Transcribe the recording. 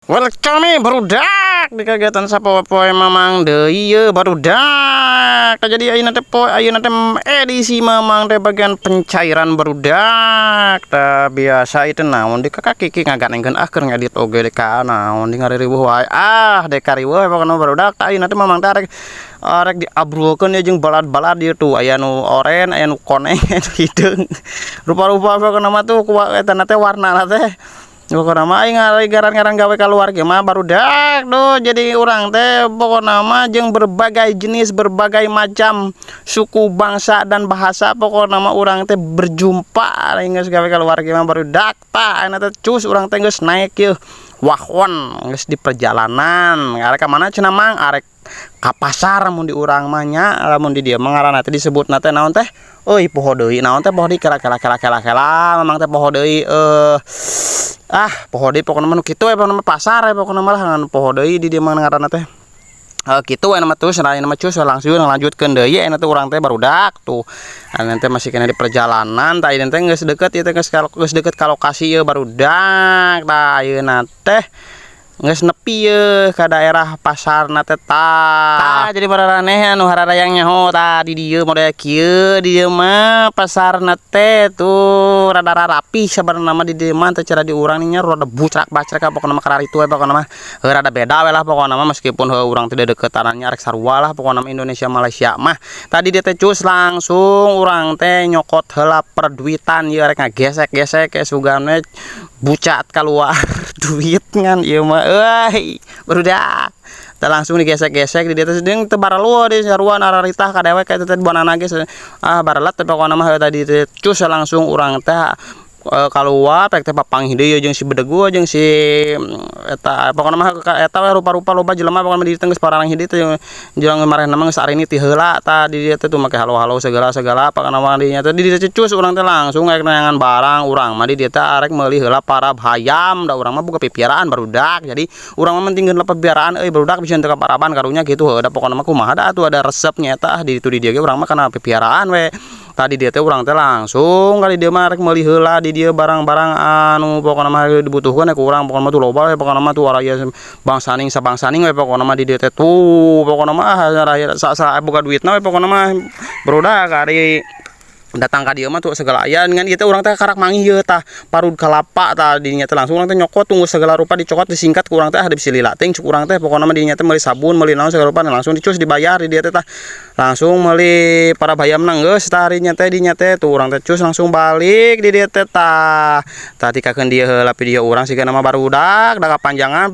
Welcome, barudak, di kegiatan sapopoe Mamang deui ye, barudak. Jadi ayeuna teh poe ayeuna teh edisi Mamang teh bagian pencairan, barudak. Tah, biasa itu naon di kakak kiki ngaganengkeun, ah, keur ngedit oge dek naon di ngaririweuh wae, ah, dek kariweuh pokona, barudak. Tah, ayeuna teh Mamang teh arek arek diabrulkeun ya jeung balad-balad ieu tuh, aya nu oren, aya nu koneng, aya nu hideung, rupa-rupa pokona mah. Tuh, eta na teh warnana teh. Pokona mah aing ngaran-ngaran gawe kaluarga mah, barudak. Duh, jadi urang teh pokona mah jeung berbagai jenis, berbagai macam suku, bangsa, dan bahasa, pokona mah urang teh berjumpa aing geus gawe kaluarga mah, barudak. Tah, ayeuna teh cus urang teh geus naik yeuh wahon, geus di perjalanan. Arek ka mana cenah, Mang? Arek ka pasar mun di urang mah nya. Lamun di dieu mah ngaranna teh disebutna teh naon teh euy, poho deui naon teh, poho deui. Kela, kela, kela, kela, kela, Mamang teh poho deui, ah, poho deui. Pokona mah nu kitu we, pokona mah pasar we, pokona mah lah, ngan poho deui di dieu mah ngaranna teh kitu we mah. Terus lain mah cus langsung lanjutkeun deui ayeuna teh urang teh, barudak. Tuh, ayeuna teh masih kena di perjalanan. Tah, ayeuna teh geus deukeut ieu teh, geus deukeut ka lokasi ieu, barudak. Tah, ayeuna teh geus nepi ye ka daerah pasarna teh. Tah, jadi maraneh anu hararayang nyaho, tah, di dieu model kieu. Di dieu mah pasarna teh tuh rada rapi sabarna mah. Di dieu mah teh cara di urang nya rada bucrak-bacrek, pokona mah kararitu we. Pokona mah heuh rada beda we lah pokona mah, meskipun heuh urang teh deukeutannya arek sarua lah pokona mah Indonesia Malaysia mah. Tadi dia teh cus langsung urang teh nyokot heula perduitan ieu, arek ngagesek-gesek ke sugan we bucat keluar duit ngan ieu mah euy, barudak. Teh langsung digesek-gesek di dieu teh jeung teu baraluh di sarua nararitah ka dewek eta teh buanana ge, ah, barelet teh pokona mah. Tadi teh cus langsung urang teh kaluar pek teh papanggih deui jeung si bedegu jeung si eta, pokona mah eta we rupa-rupa loba jelema. Pokona mah di dieu teh geus pararang hiji teh jeung marehna mah geus arini ti heula. Tah, di dieu teh tuh make halo-halo segala-segala pokona mah dinya teh. Di dieu cus urang teh langsung rek neangan barang. Urang mah di dieu teh arek meuli heula parab hayam, da urang mah boga pipiaraan, barudak. Jadi urang mah pentingkeun heula pipiaraan euy, barudak, bisa teu kaparaban karunya kitu. Heuh da pokona mah kumaha da atuh, ada resepnya eta di ditu di dieu ge urang mah kana pipiaraan we. Tadi dia teh urang teh langsung kali dia mah rek meuli heula di dieu barang-barang anu pokona mah dibutuhkeun ku urang. Pokona mah tuh loba we, pokona mah tuh araya bangsaning sabangsaning we pokona mah di dieu teh. Tuh, pokona mah ah, sa, sa boga duitna we pokona mah, barudak. Ari datang ka dieu mah tuh segala aya. Ngan ieu teh urang teh karak manggih ieu, tah, parut kelapa. Tah, dinya teh langsung urang teh nyokot tunggu segala rupa dicokot, disingkat ku urang teh, ada bisi lila teuing cuk urang teh. Pokona mah dinya teh meuli sabun, meuli naon segala rupa, langsung dicus, dibayar di dieu teh. Tah, langsung meuli parab hayamna geus. Tah, arinya teh dinya teh tuh urang teh cus langsung balik di dieu teh. Tah, tadi kakeun dieu heula video urang sigana mah, barudak, da kapanjangan.